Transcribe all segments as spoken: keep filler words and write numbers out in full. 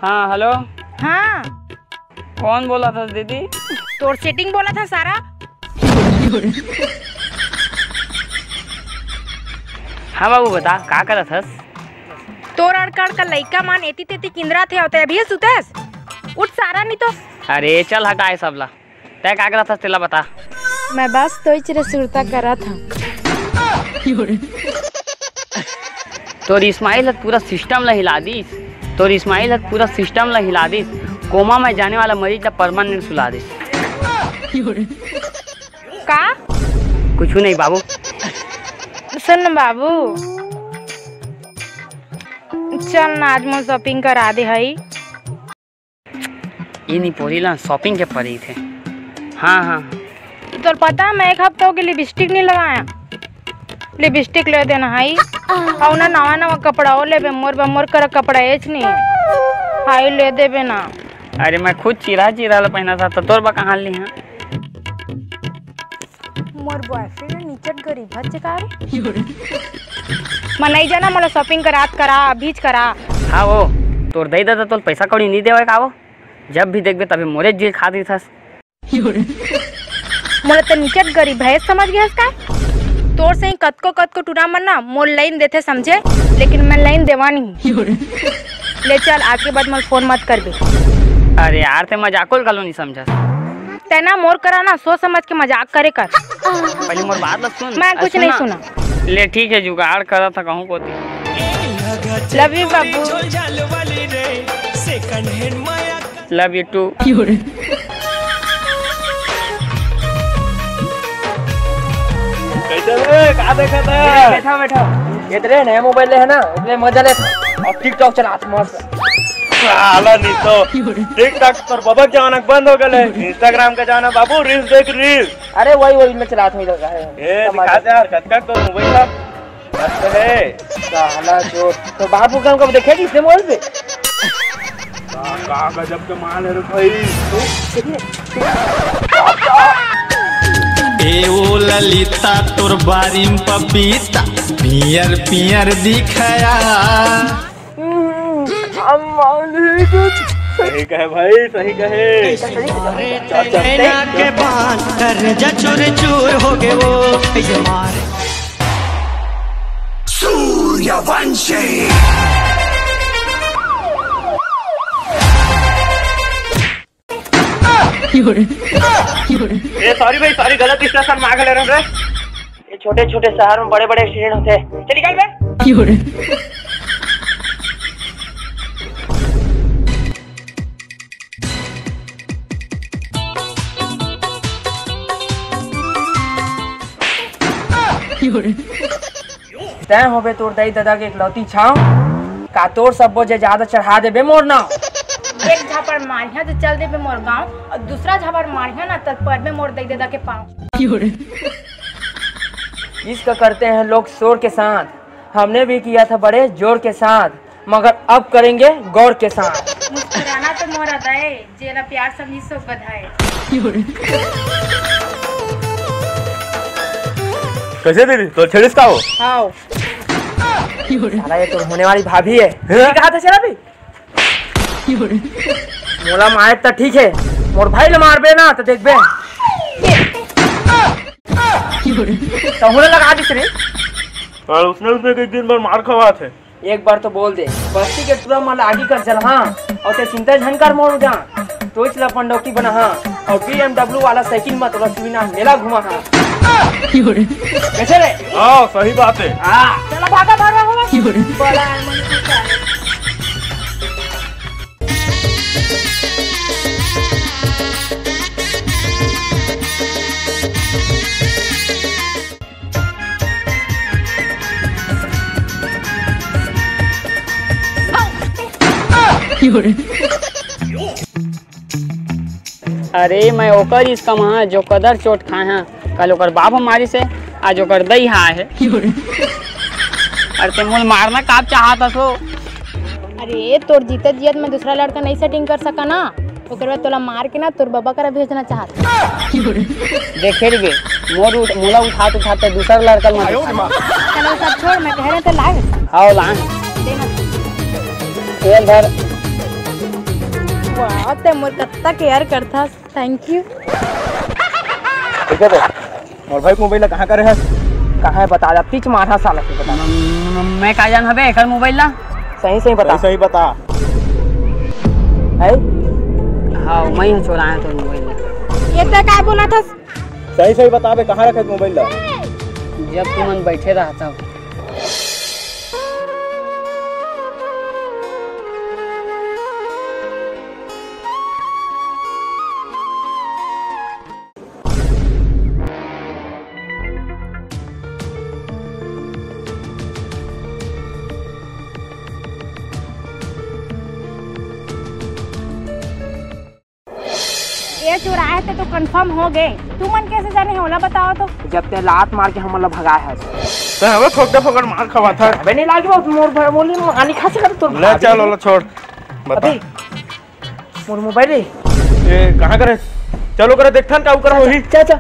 हाँ, हेलो। हाँ। कौन बोलत हस दीदी? तोर सेटिंग बोलत हस सारा। हाँ बाबू, बता, का करत हस? तोर अड़का अड़का लइका मन एती तेती किंदरत हे, अउ तैं अभी सुतेस? उठ सारा, नहीं तो। अरे चल, हटा ये सब ला। तैं का करत हस तेला बता। मैं बस तोइच रे सुरता करत हूँ। तोर इस्माइल ह पूरा सिस्टम ला हिला दिस। तोर इस्माइल ह पूरा सिस्टम ला हिला दिस। कोमा में जाने वाला मरीज ला परमानेंट सुला दिस। का? कुछ नहीं बाबू। सुन न बाबू, चल ना, आज मोर शॉपिंग करा दे हई। ये नी पोरी ला शॉपिंग के परी थे। हाँ, हाँ। तोर पता है, मैं एक हफ्ता हो गया लिपस्टिक नहीं लगाया। लिपस्टिक ले देना हई। अउ ना नवा नवा कपड़ा हो लेबे, मोर बा, मोर करा कपड़ा एच नहीं है। हाई ले देबे ना। अरे मैं खुद चिरा चिरा ला पहना था, तो तोर बा कहाँ ली हाँ? मोर बॉयफ्रेंड निचट गरीब हच्चे का रे? मैं नहीं जाना, मोला शॉपिंग करात करा, अभीच करा। हाँ वो, तोर दई ददा तोल पैसा कौड़ी नहीं देवे का वो? जब भी देखबे तभी मोरे जी खा दी थस। मोला तो निचट गरीब है समझ गए का? तोर से ही कतको कतको टूरा मन ना मोर लाइन देथे समझे, लेकिन मैं लाइन देवा नहीं। ले चल, आज के बाद मोला फोन मत करबे। अरे यार, ते मजाको ल घलो नहीं समझस। तैं ना मोर करा ना सोच समझ के मजाक करे कर। पहले मोर बात ला सुन। मैं कुछ नहीं सुना। ले ठीक है, जुगाड़ करा था कहूँ कोती। लव यू बाबू। लव यू टू। कैसे रे? का देखत है? बैठा, बैठा। ये तेरे नया मोबाइल है ना, इसलिए मजा लेता। और TikTok चलात मस्त। साला नहीं तो TikTok पर बबक जमाना बंद हो गए, Instagram का जमाना बाबू, reels देख reels। अरे वही, वही मैं चलात हूँ इधर का है। ए, दिखा दे यार, कतका तो मोबाइल था। मस्त है। साला चोर। तो बाहर प्रोग्राम कब देखे इसने मोबाइल पे? का, का गजब के माल है रे भाई। ए ओ ललिता, तोर बारी में पपीता, पियर पियर दिखया। सही कहे भाई, सही कहे। चल, चल, चल। के बांध कर जा चूर चूर हो गए वो। सूर्यवंशी। ए, सॉरी भाई, सॉरी, गलत स्टेशन में आ गए रे। ये छोटे छोटे शहर में बड़े बड़े एक्सीडेंट होते हैं। चल निकल बे। तैं होबे तोर दाई ददा के इकलौती छांव, का तोर सब्बो जे ज्यादा चढ़ा देबे मोर नाव। एक झापड़ मारिया तो चल देबे मोर गांव, और दूसरा झापड़ मारिया ना तब परबे मोर दाई ददा के पांव। इश्क करते हैं लोग शोर के साथ, हमने भी किया था बड़े जोर के साथ, मगर अब करेंगे गौर के साथ। मुस्कुराना तो मोर अदा ए, जेला प्यार समझी सो बधाए। कैसे दीदी, तो छेड़िस का हो? हाँ। साला ये तो होने वाली भाभी है। हैं? ये कहा था चला भी? मोला मारे त ठीक है, मोर भाई ल मारबे ना त देखबे। तहूं ला लगा दिस रे। और उसने, उसने एक दिन भर मार खवात है। एक बार तो बोल दे, बस्ती के टूरा मन ला आगी कर जलहा, और ते चिंता झन कर मोर जान, तोइच ला पंडौकी बनाहा, और BMW वाला साइकिल म तोला सुविना मेला घुमाहा। कैसे रे? हाँ, सही बात है। हाँ, चला भागा, भागा, भागा। बड़ा आदमी। अरे, मैं ओकर इस कमाहा जो कदर चोट खाए हा। कल ओकर बाप ह मारिस हे, आज ओकर दई ह आए हे। अरे, ते मोल मारना काब चाहत हस ओ? अरे, तोर जीते जियत मैं दूसरा लड़का नहीं सेटिंग कर सका ना। ओकर बाद तोला मार के ना तोर बबा करा भेजना चाहत। देखे रे बे, मोर उठ-, मोला उठात उठात दूसर लड़का ल मत उठा। चलो सब छोड़, मैं कह रहे थे लाए। हाँ, लाए। देना। तेल धर। वाह, ते मोर कत्ता केयर करथस। Thank you। ठीक है बे, मोर भाई के मोबाइल ला कहाँ करे हस? कहाँ है बता, जा पिच मारहा साला से बता। म-, म-, मैं का जान हबे एकर मोबाइल ला? सही सही बता। सही सही बता। है? हाँ, मैं ही चोराया तोर मोबाइल ला। ये ते का बोला था? सही सही बता बे, कहाँ रखे मोबाइल ला? जब तुमन बैठे रहता हो। ये चुराए थे तो कंफर्म हो गए। तुमन कैसे जाने हो, ओला बताओ तो। जब ते लात मार के हमन ला भगाए हस। ते हवे फोकटे फोकट मार खवात हस। अबे नहीं लागे, मोर भाई बोली, आनी खासी कर तोर ले भाभी। चल, ओला छोड़। बता। अभी मोर मोबाइल रे। ए, कहाँ करे? चलो करे, देखथन का ऊपर होही। चल, चल।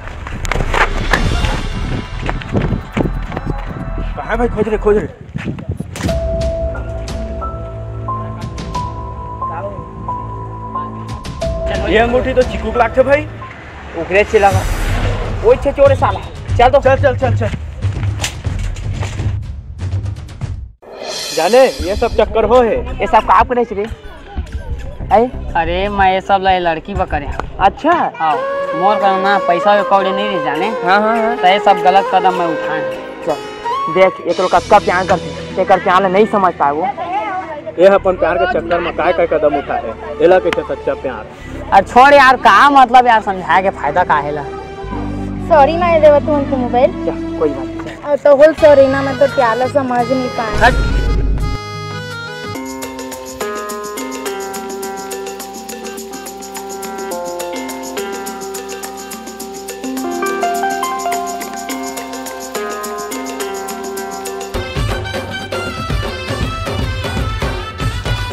कहाँ है भाई? खोज रे, खोज रे। ये अंगूठी तो चिकू के लागथे भाई। ओकरे से लगा। ओइ छे चोर साला। चल तो। चल, चल, चल, चल। जाने, ये सब चक्कर हो हे। ये सब का करे रे? आए? अरे, मैं ये सब ला ये लड़की बर करे हँव। अच्छा। हाँ, मोर करा ना पैसा कौड़ी नहीं रही जाने। हाँ, हाँ, हाँ। तो ये सब गलत कदम मैं उठाए हँव। चल, देख, ये तो कतका प्यार करथे, तेकर प्यार ला नहीं समझ पाए वो। ये अपन प्यार के चक्कर में काय काय कदम उठाए, एला कहिथे सच्चा प्यार। अरे छोड़ यार, का मतलब यार, समझाए के फायदा का हे ला? सॉरी, मैं देवत हूँ उनको मोबाइल। जा, कोई बात नहीं। और तो होल सॉरी ना, मैं तो प्यार ला समझ नहीं पाया। हट।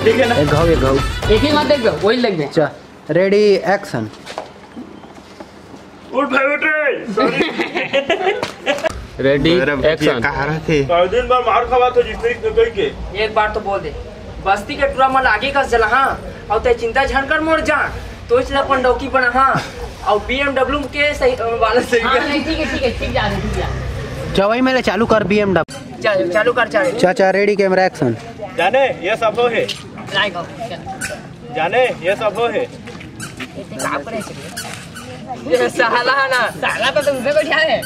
ठीक है ना? एक घाव, एक घाव। एक ही मत देख, वही लग गए। चल, ready, action। उठ भाई, उठ रे। Sorry। Ready, भैरव भैया action। कहाँ रहते? कई दिन बर मार खवात हो जिस तरीके से कही के। एक बार तो बोल दे, बस्ती के टूरा मन आगी कस जलाहा, अउ ते चिंता झन कर मोर जान, तो इसलिए अपन डौकी बनाहा, अउ B M W के सही, अ, वाला सही हाँ, कर। नहीं, ठीक है, ठीक है, ठीक जा रहे, ठीक जा रहे। चवई में ले चालू कर B M W। चल, चालू कर, चालू। चाचा, ready, camera, action। जाने, ये सब हो हे। लाइक हो, चल। जाने, ये सब हो हे। ये तो काम करे इसलिए। ये साला है ना। साला तो तुमसे बढ़िया है।